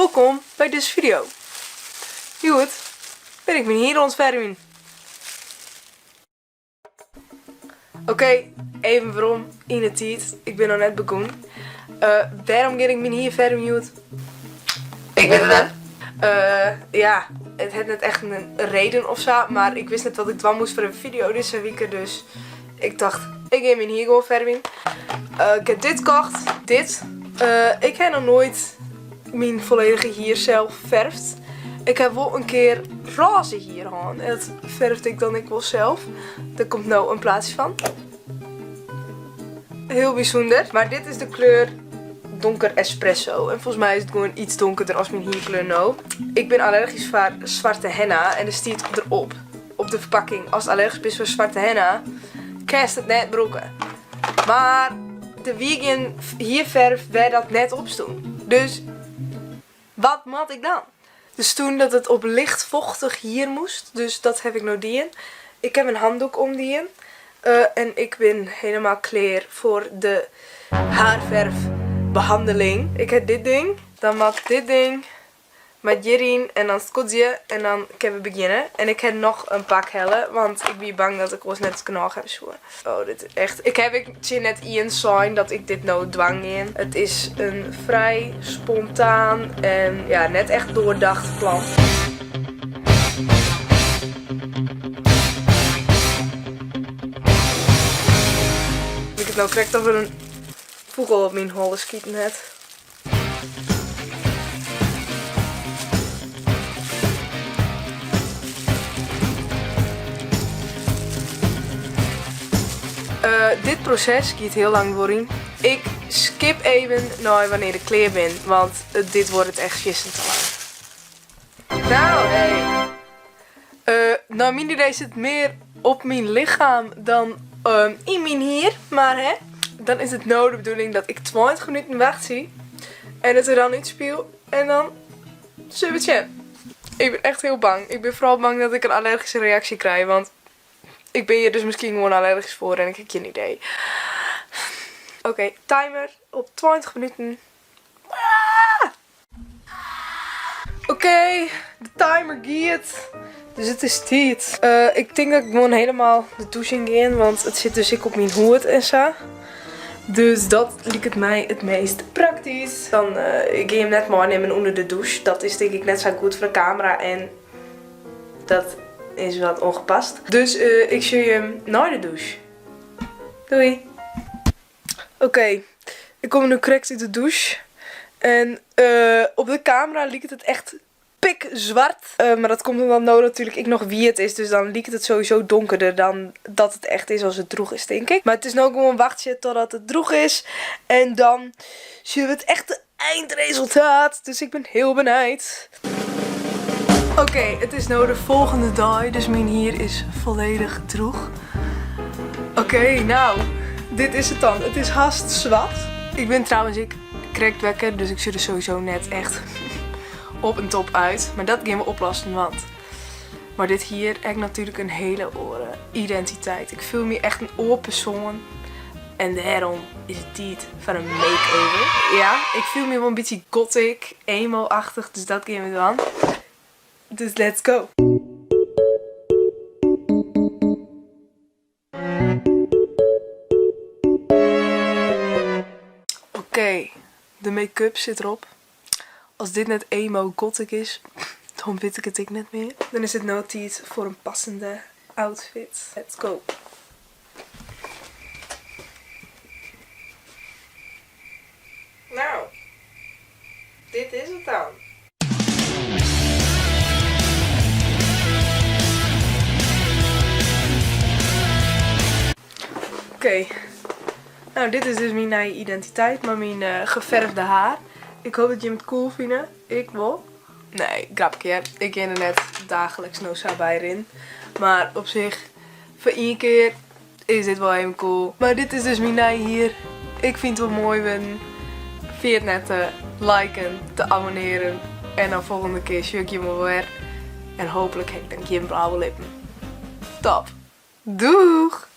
Wolkom by dizze video. Hjoed bin ik myn hier oan it fervjen. Oké, even werom yn 'e tiid. Ik bin noch net begûn. Wêrom gean ik myn hier fervjen hjoed? Ik wit it net. Ja, it hat net echt in reden of sa, mar ik wist net wat ik dwaan moast foar de video dizze wike, dus ik tocht, ik gean myn hier gewoan fervjen. Ik ha dit kocht, dit. Ik ha noch noait myn folledige hier sels ferfd. Ik ha wol in kear rôze hier hân en dat ferfde ik dan ek wol sels. Der komt no in plaatsje fan. Hiel bysûnder. Mar dit is de kleur donker espresso. En folgens my is it gewoan iets donkerder as myn hierkleur no. Ik bin allergysk foar swarte henna en der stiet derop op de ferpakking, ast allergysk bist foar swarte henna, kinst it net brûke. Mar der wie gjin hierferf wêr dat net op stûn. Dus wat moat ik dan? Der stûn dat it op licht fochtich hier moast, dus dat haw ik no dien. Ik haw in handdoek omdien en ik bin helemaal klear foar de haarferfbehanneling. Ik haw dit ding, dan moat dit ding Mei hjiryn en dan skodzje en dan kinne we begjinne. En ik ha noch in pak helle, want ik wie bang dat ik oars net genôch hawwe soe. Oh, dit is echt. Ik haw ek tsjin net ien sein dat ik dit no dwaan gean. It is in frij spontaan en ja, net echt doordacht plan. Liket no krekt of der in fûgel op myn holle skiten hat. Dit proses giet hiel lang duorjen. Ik skip even nei wannear't ik klear bin, want dit duorret echt fierstente lang. Nou, hey. Nei myn idee sit mear op myn lichem dan yn myn hier, mar hè, dan is it no de bedoeling dat ik 20 minuten wachtsje en it der dan útspiel en dan sille we it sjen. Ik bin echt hiel bang. Ik bin foaral bang dat ik in allergyske reaksje krij, want ik bin hjir dus miskien gewoan allergysk foar en ik ha gjin idee. Oké, timer op 20 minuten. Oké, de timer giet. Dus it is tiid. Ik tink dat ik gewoan helemaal de douche yn gean, want it sit dus ek op myn hûd en sa. Dus dat liket my it meast praktysk. Dan ik gean him net meinimmen ûnder de douche. Dat is tink ik net sa goed foar de kamera en dat is wat ongepast. Dus ik sjoch jim nei de douche. Doei! Oké, ik kom nu krekt út de douche. En op de kamera liket it echt pikzwart. Mar dat komt omdat no natuerlik ek noch wiet is. Dus dan liket it sowieso donkerder dan dat it echt is as it droech is, tink ik. Mar it is no gewoan wachtsje totdat it droech is. En dan sjogge we it echte eindresultaat. Dus ik bin hiel benijd. Oké, it is no de folgjende dei, dus myn hier is folledich droech. Oké, nou, dit is it dan. It is hast swart. Ik bin trouwens ek krekt wekker, dus ik sjoch der sowieso net echt op en top út. Mar dat gean we oplossen, want mei dit hier ha ik natuerlik in hiele oare identiteit. Ik fiel my echt in oar persoan en dêrom is it tiid foar in make-over. Ja, ik fiel my wol in bytsje gothic, emo-achtich, dus dat gean we dwaan. Dus let's go! Oké, de make-up sit derop. As dit net emo gothic is, dan wit ik it ek net mear. Dan is it no tiid foar in passende outfit. Let's go! Nou, dit is it dan. Oké, nou dit is dus myn nije identiteit mei myn geferfde haar. Ik hoop dat jim it cool fine. Ik wol. Nee, grapke hear. Ik gean der net dagelijks no sa by rinnen. Mar op sich, foar ien kear is dit wol even cool. Mar dit is dus myn nije hier. Ik fyn it wol moai wurden. Ferjit net te liken, te abonnearen en dan folgjende kear sjoch ik jim wol wer. En hooplik ha ik dan gjin blauwe lippen. Top. Doeg!